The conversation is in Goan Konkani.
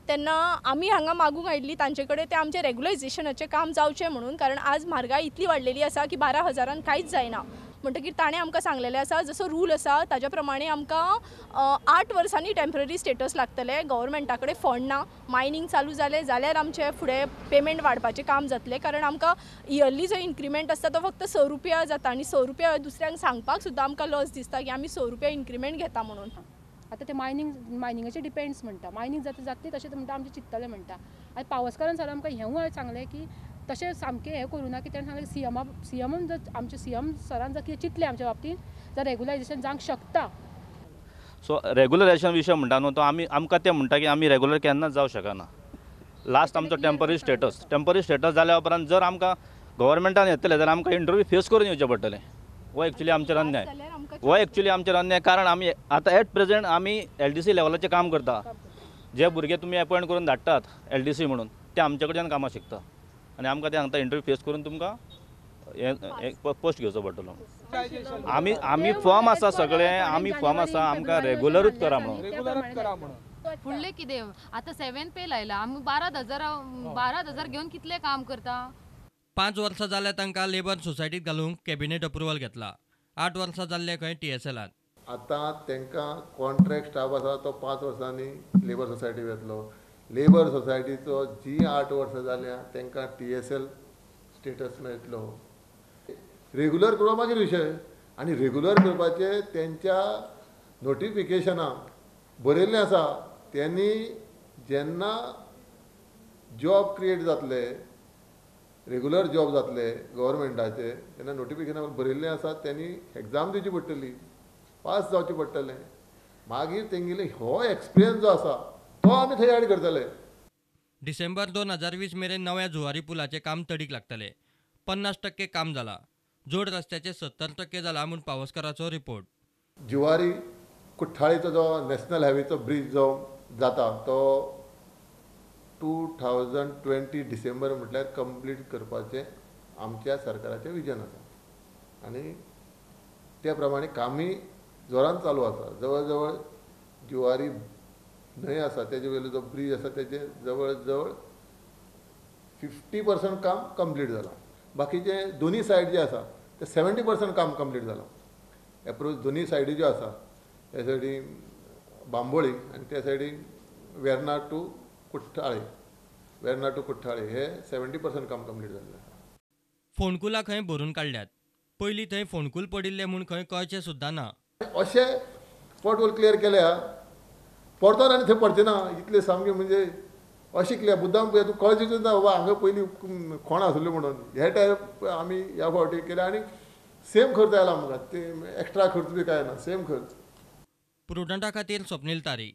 तेन्ना आमी हांगा मागूंक आयिल्ली तांचे कडेन तें आमचें रेगुलरायझेशनाचें काम जावचें म्हणून, कारण आज म्हारगाय इतली वाडलेली आसा की 12,000 कांयच जायना. म्हणटकीर ताणें आमकां सांगलेलें आसा जसो रूल आसा ताज्या प्रमाणे आमकां 8 वर्सांनी टेम्पररी स्टेटस लागतलें. गव्हर्मेंटा कडेन फंड ना, मायनींग चालू जालें जाल्यार आमचें फुडें पेमेंट वाडपाचें काम जातलें, कारण आमकां इयरली जो इन्क्रिमेंट आसता तो फक्त 6 रुपया जाता आनी 6 रुपया दुसऱ्यांक सांगपाक सुद्दां आमकां लज दिसता की आमी 6 रुपया इन्क्रिमेंट घेता म्हणून. आतां ते मायनिंगाचे डिपेंड्स म्हणटा, मायनींग जाता जातली तशें म्हणटा आमचें चिंततलें म्हणटा. आनी पावसकारान सर आमकां हेंवूय सांगलें की तशें सामकें हें करूं ना की ताणें सांगलें सीएमान जर आमच्या सीएम सरान जर कितें चिंतलें आमच्या बाबतींत जर रेगुलरायझेशन जावंक शकता. सो रेगुलरायझेशन विशय म्हणटा न्हू तो आमी आमकां तें म्हणटा की आमी रेगुलर केन्नाच जावं शकना. लास्ट आमचो टेम्पररी स्टेटस, टेम्पररी स्टेटस जाल्या उपरांत जर आमकां गव्हर्मेंटान येतलें जाल्यार आमकां इंटरव्यू फेस करून येवचें पडटलें. हो एक्चुली आमचेर अन्याय, हो एक्चुली आमचेर अन्याय, कारण आमी आतां एट प्रेजेंट आमी LDC लेवलाचें काम करता. जे भुरगे तुमी एपॉयंट करून धाडटात LDC म्हणून ते आमचे कडल्यान कामां शिकता आनी आमकां ते सांगता इंटरव्यू फेस करून तुमकां हें पोस्ट घेवचो पडटलो. आमी आमी फॉर्म आसा सगळे, आमी फॉर्म आसा, आमकां रेगुलरूच करा म्हणून. फुडलें कितें आतां 7 पे लायला, आमी 12,000 घेवन कितलें काम करता. 5 वर्सां जाल्यार तांकां लेबर सोसायटीत घालूंक कॅबिनेट अप्रुवल घेतला. 8 वर्सां जाल्ले खंय TSLान. आतां तांकां कॉन्ट्रॅक्ट स्टाफ आसा तो 5 वर्सांनी लेबर सोसायटी येतलो. लेबर सोसायटीचो जी 8 वर्सां जाल्या तांकां TSL status मेळटलो. रेगुलर करपा मागीर विशय, आनी रेगुलर करपाचे तेंच्या नोटिफिकेशनाक बरयल्लें आसा त्यांनी जेन्ना जॉब क्रिएट जातले, रेगुलर जॉब जातले गव्हर्मेंटाचे, तेन्ना नोटिफिकेशन बरयल्लें आसा त्यांनी एग्जाम दिवची पडटली, पास जावचें पडटलें. मागीर तेंगेले हो एक्सपिरियन्स जो आसा तो आमी थंय एड करतले. डिसेंबर 2020 मेरेन नव्या जुवारी पुलाचें काम तडीक लागतलें. 50% काम जालां, जोड रस्त्याचें 70% जालां म्हूण पावसकाराचो रिपोर्ट. जुवारी कुठ्ठाळीचो जो नॅशनल हायवेचो ब्रीज जो जाता तो 2020 डिसेंबर म्हटल्यार कंप्लीट करपाचें आमच्या सरकाराचें विजन आसा आनी त्या प्रमाणे कामूय जोरान चालू आसा. जवळ जवळ जुवारी न्हंय आसा तेजे वयलो जो ब्रीज आसा तेजे जवळ जवळ 50% काम कंप्लीट जालां. बाकीचे दोनी सायड जे आसा ते 70% काम कंप्लीट जालां. एप्रोच दोनी सायडी ज्यो आसा त्या सायडीन बांबोळी आनी त्या सायडीन वेर्ना टू कुठ्ठाळे, वेर्ना टू कुठ्ठाळे हे 70% काम कंप्लीट जाल्लें आसा. फोंडकुलां खंय भरून काडल्यात, पयलीं थंय फोंडकूल पडिल्लें म्हूण खंय कळचें सुद्दां ना. अशें पोटहोल क्लियर केल्या परतून आनी थंय पडचें ना इतलें सामकें, म्हणजे अशें क्लियर मुद्दाम तूं कळचें ना बाबा हांगा पयलीं कोण आसलें म्हणून. हे टायप आमी ह्या फावटी केले आनी सेम खर्च आयला आमकां, ते एक्स्ट्रा खर्च बी कांय ना, सेम खर्च. प्रुडंटा खातीर स्वप्नील तारी.